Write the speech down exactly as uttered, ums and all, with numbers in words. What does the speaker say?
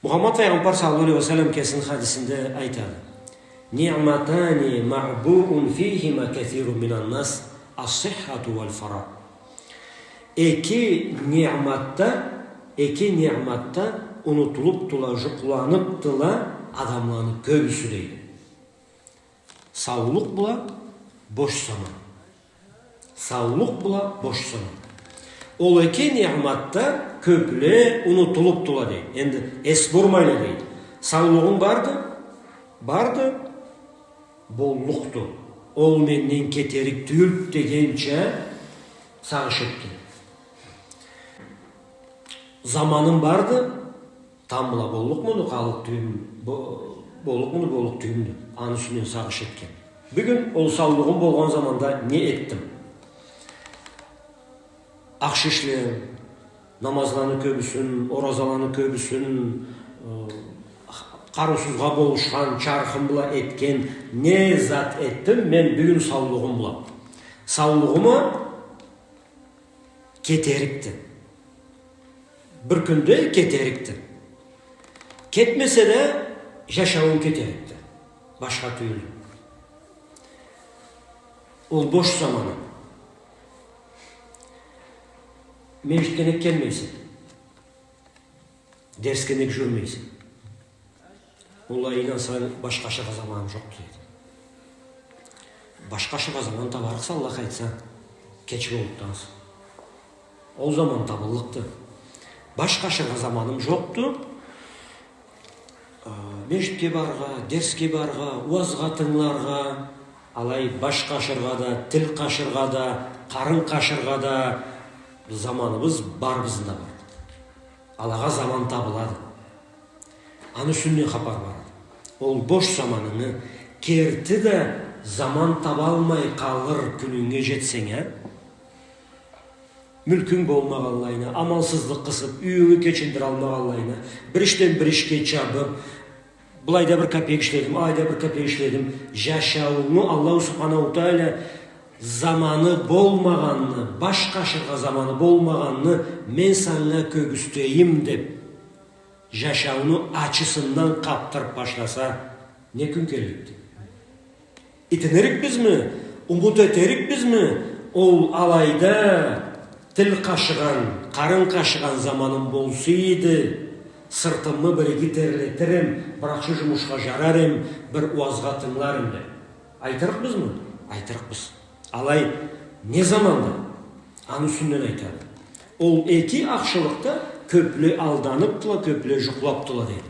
Мухаммад файгъамбар саллаллаху алейхи ва саллам кесини хадисинде айтады: «نعمتان مغبون فيهما كثير من الناس، الصحة والفراغ». Эки ниъматда, эки ниъматда унутулупдула, жукъланыпдыла адамланы кёбюсю, дейди. Саулукъ бла бош заман. Саулукъ бла бош заман. Ол эки ниъматда кёпле унутулупдула, дейди. Энди эс бурмайла, дейди. Саулугъунг барды, барды, боллукъду. Ол менден кетерик тюйюлдю дегенча сагъыш этген. Заманынг барды, тамбла боллукъмуду, къаллыкъ тюйюлмю, бо-, боллукъмуду, боллукъ тюйюлмюдю, аны юсюнден сагъыш этген. Бюгюн ол саулугъум болгъан заманда не этдим? Ахшы ишле, намазланы кёбюсюн, оразаланы кёбюсюн, э, къарыусузгъа болушхан, чархым бла этген, не зат этдим мен бюгюн саулугъум бла? Саулугъума кетерикди. Бир кюнде кетерикди. Кетмесе да, жашауун кетерикди. Башха тюйюлдю. Ол бош заманы. Межгитге нек келмейсе? Дерсге нек жюрюмейсе? Оллахий, ийнансанг, башха ашыргъа заманым жокъду, дейди. Башха ашыргъа заман табарыкъса, Аллах айтса, кеч боллукъду ансы. Ол заман табыллыкъды. Башха ашыргъа заманым жокъду. А, межгитге барыргъа, дерсге барыргъа, уазгъа тынгыларгъа, алай баш къашыргъа да, тил къашыргъа да, къарын къашыргъа да заманыбыз бар, бизни да бар. Алагъа заман табылады. Аны юсюнден хапар барады. Ол бош заманынгы керти да заман табалмай къалыр кюнюнге жетсенг а, мюлкюнг болмагъанлайына, амалсызлыкъ къысып, юйюнгю кечиндиралмагъанлайына, бир ишден бир ишге чабып, былайда бир капек ишледим, алайда бир капек ишледим, жашауунгу Аллаху Субханаху Тааля заманы болмагъанны, баш къашыргъа заманы болмагъанны мен санга кёргюзтейим деп, жашауну ачысындан къапдырып башласа, не кюн келликди? Итинирикбизми, умут этерикбизми, ол алайда тил къашыгъан, къарын къашыгъан заманым болса эди, сыртымы бир иги терлетир эм, бир ахшы жумушха жарар эм, бир уазгъа тынгылар эм деп? Айтырыкъбызмы? Айтырыкъбыз. Алай не заманда? Аны юсюнден айтады. Ол эки ахшылыкъда кёпле алданыпдыла, кёпле жукълапдыла, дейди.